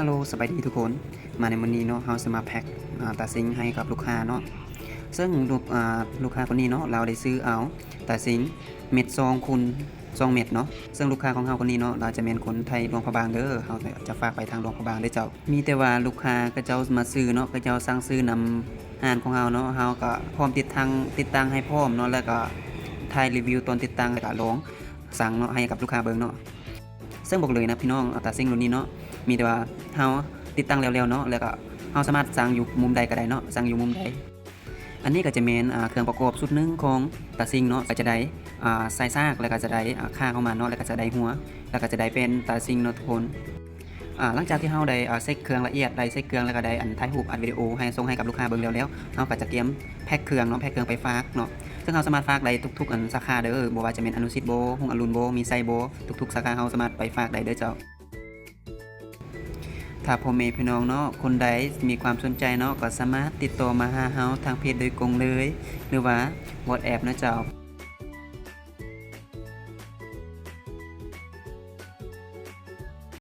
ຮັລໂຫຼ ສະບາຍດີທຸກຄົນ. ມາໃນມື້ນີ້ເນາະ ເຮົາຊິມາແພັກ ອາ ຕາຊິງໃຫ້ກັບລູກຄ້າເນາະ. ເຊິ່ງລູກ ອາ ລູກຄ້າຄົນນີ້ເນາະ ລາວໄດ້ຊື້ເອົາຕາຊິງເມັດສອງຄູນສອງເມັດເນາະ. ເຊິ່ງລູກຄ້າຂອງເຮົາຄົນນີ້ເນາະ ລາວຈະແມ່ນຄົນໄທຫຼວງພະບາງເດີ. ເຮົາຈະຝາກໄປທາງຫຼວງພະບາງເດີເຈົ້າ. ມີແຕ່ວ່າລູກຄ້າເຂົາເຈົ້າມາຊື້ເນາະ ເຂົາເຈົ້າສັ່ງຊື້ນຳຮ້ານຂອງເຮົາເນາະ ເຮົາກໍພ້ອມຕິດຕັ້ງ ຕິດຕັ້ງໃຫ້ພ້ອມເນາະ ແລ້ວກໍຖ່າຍຣີວິວຕອນຕິດຕັ້ງ ແລ້ວກໍລອງສັ່ງເນາະ ໃຫ້ກັບລູກຄ້າເບິ່ງເນາະ. ເຊິ່ງບອກເລີຍນະພີ່ນ້ອງ ຕາຊິງລຸ້ນນີ້ເນາະ ມີແຕ່ວ່າເຮົາຕິດຕັ້ງແລ້ວໆເນາະ ແລ້ວກໍເຮົາສາມາດສັ່ງຢູ່ມຸມໃດກໍໄດ້ເນາະ ສັ່ງຢູ່ມຸມໃດ. ອັນນີ້ກໍຈະແມ່ນ ອາ ເຄື່ອງປະກອບຊຸດໜຶ່ງຂອງຕາຊິງເນາະ ກໍຈະໄດ້ ອາ ສາຍຊາກ ແລ້ວກໍຈະໄດ້ ອາ ຄາງຂອງມັນເນາະ ແລ້ວກໍຈະໄດ້ຫົວ ແລ້ວກໍຈະໄດ້ແປ້ນຕາຊິງເນາະທຸກຄົນ. ອາ ຫຼັງຈາກທີ່ເຮົາໄດ້ ອາ ເຊັກເຄື່ອງລະອຽດ ໄດ້ເຊັກເຄື່ອງ ແລ້ວກໍໄດ້ ອັນ ຖ່າຍຮູບອັດວິດີໂອໃຫ້ສົ່ງໃຫ້ກັບລູກຄ້າເບິ່ງແລ້ວໆ ເຮົາກໍຈະກຽມແພັກເຄື່ອງເນາະ ແພັກເຄື່ອງໄປຝາກເນາະ. ເຊິ່ງເຮົາສາມາດຝາກໄດ້ທຸກໆ ອັນ ສາຂາເດີ ບໍ່ວ່າຈະແມ່ນອະນຸສິດບໍ ຮຸ່ງອະລຸນບໍ ມີໄຊບໍ ທຸກໆສາຂາເຮົາສາມາດໄປຝາກໄດ້ເດີເຈົ້າ. ຖ້າພໍ່ແມ່ພີ່ນ້ອງເນາະ ຄົນໃດມີຄວາມສົນໃຈເນາະ ກໍສາມາດຕິດຕໍ່ມາຫາເຮົາທາງເພຈໂດຍກົງເລີຍ ຫຼືວ່າ WhatsApp ເນາະເຈົ້າ.